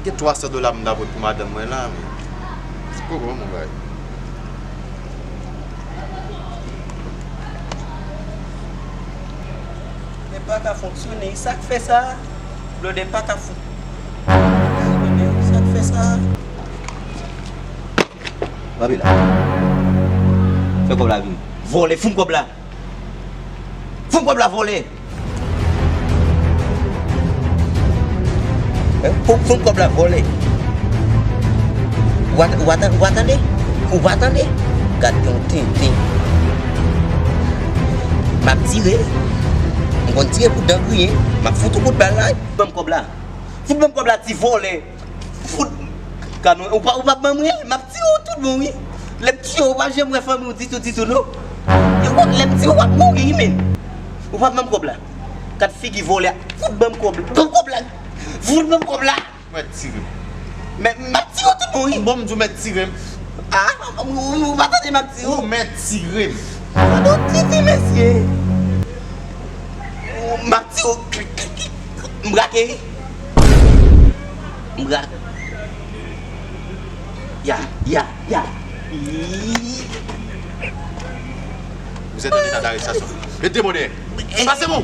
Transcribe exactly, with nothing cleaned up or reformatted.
Gen twa san dola m ta pote pou madanm mwen la, men se poko, mon bagay. Blòdè pa ka fonksyone, sa k fè sa? Blòdè pa ka fon-, Blòdè, sa k fè sa? Kanpe la. Fè kòb la vini. Vòlè, fout m kòb la. Fout m kòb la, vòlè. Hein? Fout, fout m kòb la, vòlè. Ou pa, ou pa, ou pa tande? Ou pa tande? Gad yon tenten. M ap tire. M konn tire pou dan griyen. M ap fout ou kout bal la. Ban m kòb la. Fout ban m kòb la, ti vòlè. Fout. Ka nou, ou pa, ou p ap ban m ri, m ap tire w tout bon, wi. Lè m tire w, ou p ap janm wè fanmi w ditou, ditou, non. Yo, lè m tire w, w ap mouri, wi, men. Ou p ap ban m kòb la. Kat figi vòlè a. Fout ban m kòb la. Ban m kòb la. Fout ban m kòb la. Mèt tire m. Men, m ap tire w tout bon, wi. Bon, m di w mèt tire m. Ah, ou, ou, ou pa tande m ap tire w. Ou mèt tire m. Gade yon tenten, mesye. M ap tire w. M brake, wi. M brake. Ya, ya, ya. Vous êtes en état d'arrestation. Mettez mon nez. Passez-vous.